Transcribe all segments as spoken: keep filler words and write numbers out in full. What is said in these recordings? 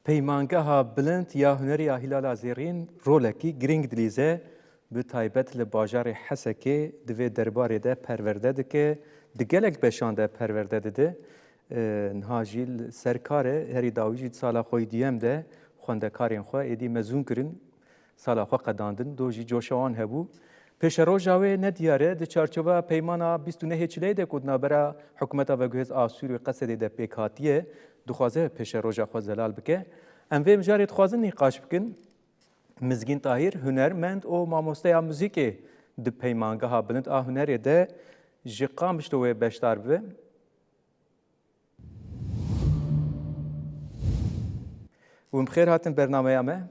Peymangeha Bilind ya Hunerê ya Hîlala Zêrîn rolekî girîng dilîze, bi taybet li bajarê Hesekê di vê derbarê de perwerde dike, di gelek beşan de perwerde dide. E, niha jî li ser kar e, herî dawî jî di sala xwe yî duyem de xwendekarên xwe êdî mezûn kirin, sala xwe qedandin, do jî coşa wan hebû. Pêşeroja wê nediyar e, di çarçoveya peymana bîst û nehê Çileyê de ku di navbera hikûmeta veguhêz a Sûrî û Qesedê de pêk hatiye, dixwaze pêşeroja xwe zelal bike. Em vê mijarê dixwazin nîqaş bikin. Mizgîn Tahîr, hunermend û mamosteya muzîkê, di Peymangeha Bilind a Hunerê de ji Qamişlo wê beşdar bibe. Hûn bi xêr hatin bernameya me.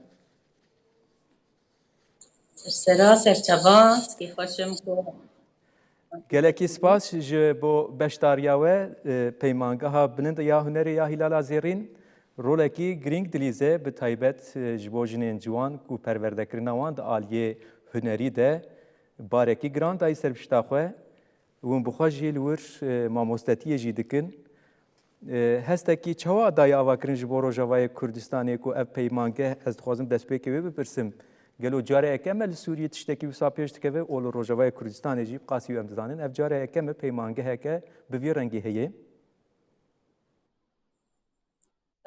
Sera serçava, kêfxweş im ku Gelekî spas ji bo beşdariya we, e, Peymangeha Bilind ya Hunerê ya Hîlala Zêrîn rolekî girîng dilîze, bi taybet, e, ji bo jinên ciwan ku perwerdekirina wan di aliyê hunerî de barekî giran dayî ser pişta xwe. Hûn bi xwe jî li wir, e, mamostetiyê jî dikin. E, hestekî çawa daye avakirin ji bo Rojavayê Kurdistanê ku ev peymangeh, ez dixwazim destpêkê wê bipirsim, gelo cara yekem e li Sûriyê tiştekî wisa pêş dikeve û li Rojavayê Kurdistanê jî bi qasî wê em dizanin ev cara yekem e peymangeheke bi vî rengî heye?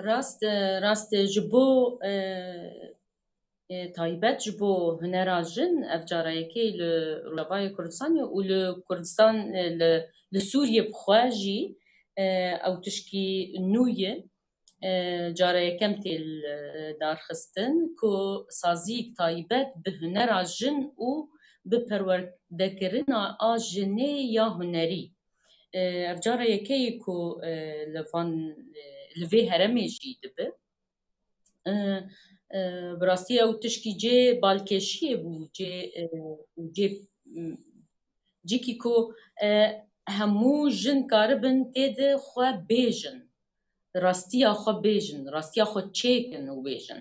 Rast e, rast e, ji bo, e, e, taybet ji bo hunera jin, ev cara yekê li Rojavayê Kurdistanê û li Kurdistan, e, li, li Sûriyê bi xwe jî, e, ew tişkî nû ye. E, cara yekem tê li darxistin ku saziyek taybet bi hunera jin û bi perwerdekirina a jinê ya hunerî. E, ev cara yekê ye ku, e, li van, e, li vê heremê jî dibe. E, e, bi rastî ew tişkî cê balkêşiyê bû, cê, e, cê, m, cîkî ku, e, hemû jin karibin tê de xwe bêjin, rastiya xwe bêjin, rastiya xwe çêkin û bêjin.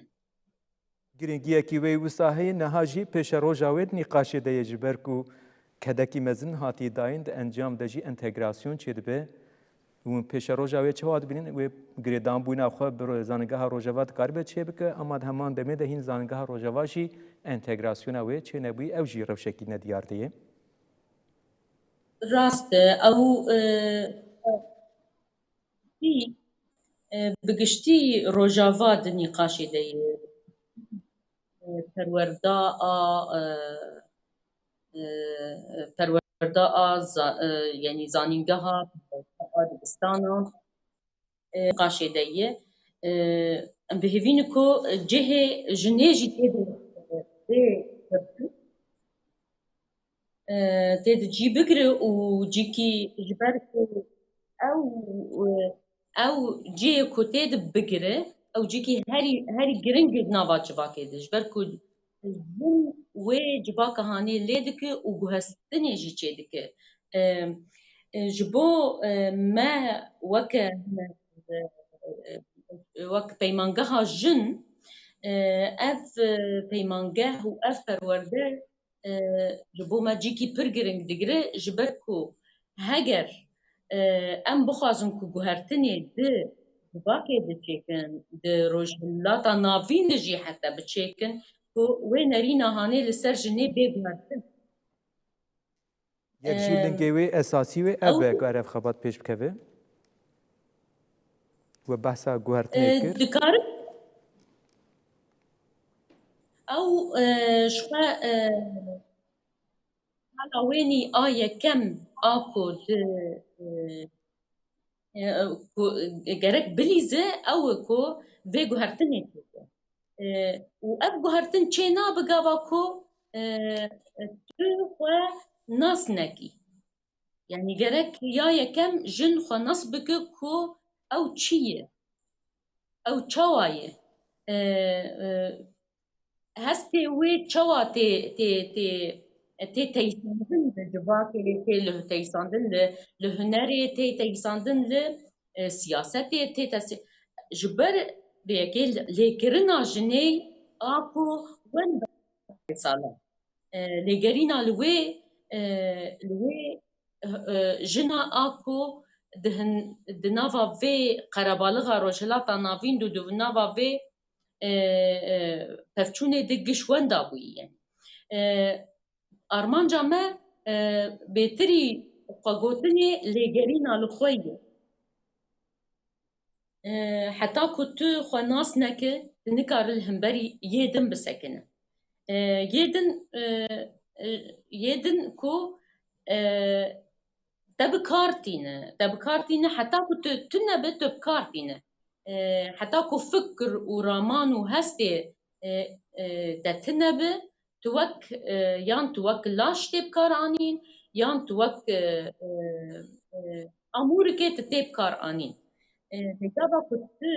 Girîngiyekî wê wisa heye, niha jî pêşeroja wê di nîqaşê de ye, ji ber ku kedekî mezin hatiye dayîn, di encam de jî entegrasyon çêdibe. Hûn pêşeroja wê çawa dibînin? Wê girêdanbûna xwe bi ro-, Zanîngeha Rojava dikaribe çêbike, ama di heman demê de hîn Zanîngeha Rojava jî entegrasyona wê çênebûyî, ew jî rewşekî nediyar de ye. Rast e, ew, e, Bi giştî, e, bi giştî Rojava di nîqaşê de ye. E, perwerda a, e, e, perwerda a za-, e, yanî zanîngeha, perwerda a dibistana, e, nîqaşê de ye. E, em bi hêvî ne ku cihê jinê jî tê de, e, bê, e, tê di cî bigire û cîkî ji ber ku ew, ew cihê ku tê di bigire, ew cîkî herî, herî giring e di nava civakê de. Ji ber ku jin wê civaka hanê lê dike û guhestinê jî çê dike. E, e, ji bo, e, me weke, e, wek peymangeha jin, e, ev, e, peymangeh û ev perwerde, e, ji bo me cîkî pir giring digire, ji ber ku heger, e, em bixwazin ku guhertinê di civakê de çêkin, di Rojhilata Navîn de jî heta biçêkin, ku wê nerîna hanê li ser jinê bê guhertin. Yek ji Em, lingê wê esasî wê ev ew be, ku ev xebat pêş bikeve. We behsa guhertinê e, kir. Dikarin ew, e, ji xwe, e, hala wênî a yekem a ku di, e, e, ku gerek bilîze ew e ku vê guhertinê çêke. E, û ev guhertin çê nabe gava ku, e, tu xwe nas nekî. Yanî gerek ya yekem jin xwe nas bike ku ew çi ye, ew çawa ye. E, e, hestê wê çawa tê, tê, tê, tê teysandin li civakê, tê li teysandin li, li hunerê, tê teysandin li, e, siyasetê, tê tesî-, ji ber vê yekê lêkirina jinê a ku wen sala. E, lêgerîna li wê, e, li wê, e, jina a ku di hin-, di nava vê qerebalixa Rojhilata Navîn de, di nava vê e, e, pevçûnê di giş wenda bûyî ye. E, armanca me, e, bêtirî xwegotinê lêgerîna li xwe ye. E, heta ku tu xwe nas neke, tu nikare li hemberî yê din bisekine. E, yê din, e, e, yê din ku, e, te bi kar tîne, te bi kar tîne, heta ku tu tune be, tu bi kar tîne. E, heta ku fikir û raman û hestê, e, e, te tune be, tu wek, e, yan tu wek laş tê bi kar anîn, yan tu wek, e, e, e, amûrikê tu tê bi kar anîn. E, hêgava ku tu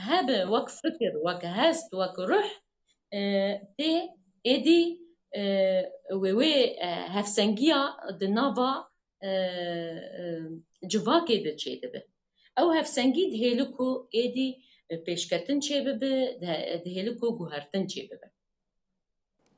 hebe wek fikir, wek hest, wek ruh, e, tê êdî, e, wê, wê, e, hevsengiya di nava, e, e, civakê de çêdibe. Ew hevsengî dihêli ku êdî, e, pêşketin çêbibe, dihe-, dihêli ku guhertin çêbibe.